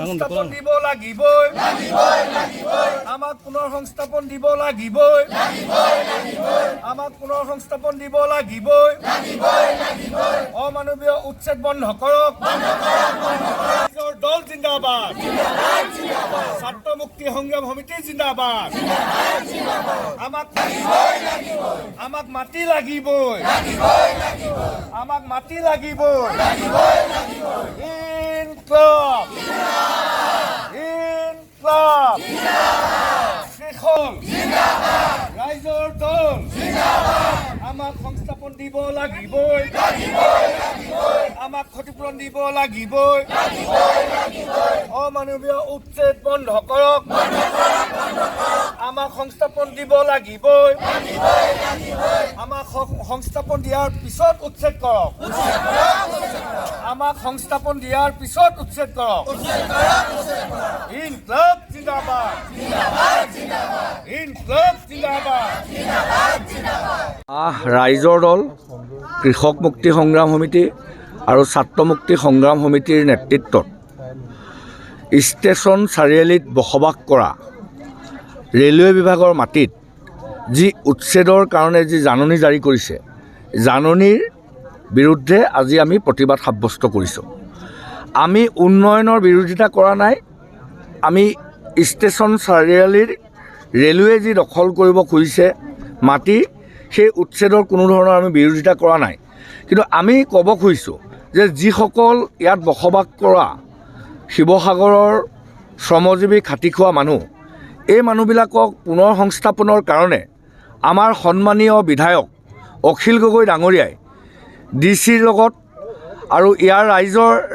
সংস্থাপন দিব লাগিবই। আমাক পুনৰ সংস্থাপন দিব লাগিবই। আমাক পুনৰ সংস্থাপন দিব লাগিবই। অমানৱীয় উচ্ছেদ বন্ধ কৰক। ৰাইজৰ দল জিন্দাবাদ। ছাত্ৰ মুক্তি সংগ্ৰাম সমিতি জিন্দাবাদ। আমাক আমাক মাটি লাগিবই। আমাক মাটি লাগিবই। ইনকলাব, ইনকলাব। কৃষক ৰাইজৰ দল। আমাক সংস্থাপন দিব লাগিবই। আমাক ক্ষতিপূৰণ দিব লাগিবই। অমানৱীয় উচ্ছেদ বন্ধ কৰক। আমাক সংস্থাপন দিব লাগিবই। আমাক সংস্থাপন দিয়াৰ পিছত উচ্ছেদ কৰক। আমাক সংস্থাপন দিয়াৰ পিছত উচ্ছেদ কৰক। ইনকলাব জিন্দাবাদ, ইনকলাব জিন্দাবাদ। ৰাইজৰ দল, কৃষক মুক্তি সংগ্ৰাম সমিতি আৰু ছাত্ৰ মুক্তি সংগ্ৰাম সমিতিৰ নেতৃত্বত ষ্টেচন চাৰিআলিত বসবাস কৰা ৰেলৱে বিভাগৰ মাটিত যি উচ্ছেদৰ কাৰণে যি জাননী জাৰি কৰিছে, জাননীৰ বিৰুদ্ধে আজি আমি প্ৰতিবাদ সাব্যস্ত কৰিছোঁ। আমি উন্নয়নৰ বিৰোধিতা কৰা নাই। আমি ষ্টেচন চাৰিআলিৰ ৰেলৱে যি দখল কৰিব খুজিছে মাটি, সেই উচ্ছেদৰ কোনো ধৰণৰ আমি বিৰোধিতা কৰা নাই। কিন্তু আমি ক'ব খুজিছোঁ যে যিসকল ইয়াত বসবাস কৰা শিৱসাগৰৰ শ্ৰমজীৱী, খাটি খোৱা মানুহ, এই মানুহবিলাকক পুনৰ সংস্থাপনৰ কাৰণে আমাৰ সন্মানীয় বিধায়ক অখিল গগৈ ডাঙৰীয়াই ডি চিৰ লগত আৰু ইয়াৰ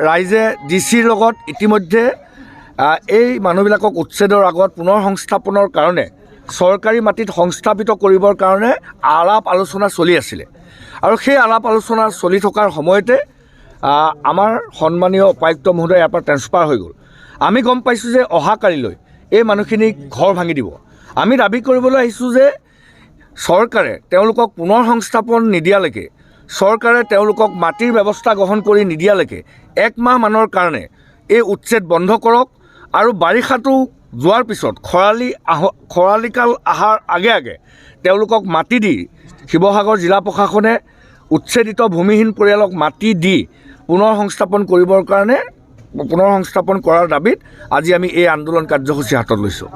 ৰাইজে ডি চিৰ লগত ইতিমধ্যে এই মানুহবিলাকক উচ্ছেদৰ আগত পুনৰ সংস্থাপনৰ কাৰণে, চৰকাৰী মাটিত সংস্থাপিত কৰিবৰ কাৰণে আলাপ আলোচনা চলি আছিলে। আৰু সেই আলাপ আলোচনা চলি থকাৰ সময়তে আমাৰ সন্মানীয় উপায়ুক্ত মহোদয় ইয়াৰ পৰা ট্ৰেন্সফাৰ হৈ গ'ল। আমি গম পাইছোঁ যে অহাকালিলৈ এই মানুহখিনিক ঘৰ ভাঙি দিব। আমি দাবী কৰিবলৈ আহিছোঁ যে চৰকাৰে তেওঁলোকক পুনৰ সংস্থাপন নিদিয়ালৈকে, চৰকাৰে তেওঁলোকক মাটিৰ ব্যৱস্থা গ্ৰহণ কৰি নিদিয়ালৈকে এক মাহমানৰ কাৰণে এই উচ্ছেদ বন্ধ কৰক আৰু বাৰিষাটো যোৱাৰ পিছত খৰালিকাল অহাৰ আগে আগে তেওঁলোকক মাটি দি, শিৱসাগৰ জিলা প্ৰশাসনে উচ্ছেদিত ভূমিহীন পৰিয়ালক মাটি দি পুনৰ সংস্থাপন কৰিবৰ কাৰণে, পুনৰ সংস্থাপন কৰাৰ দাবীত আজি আমি এই আন্দোলন কাৰ্যসূচী হাতত লৈছোঁ।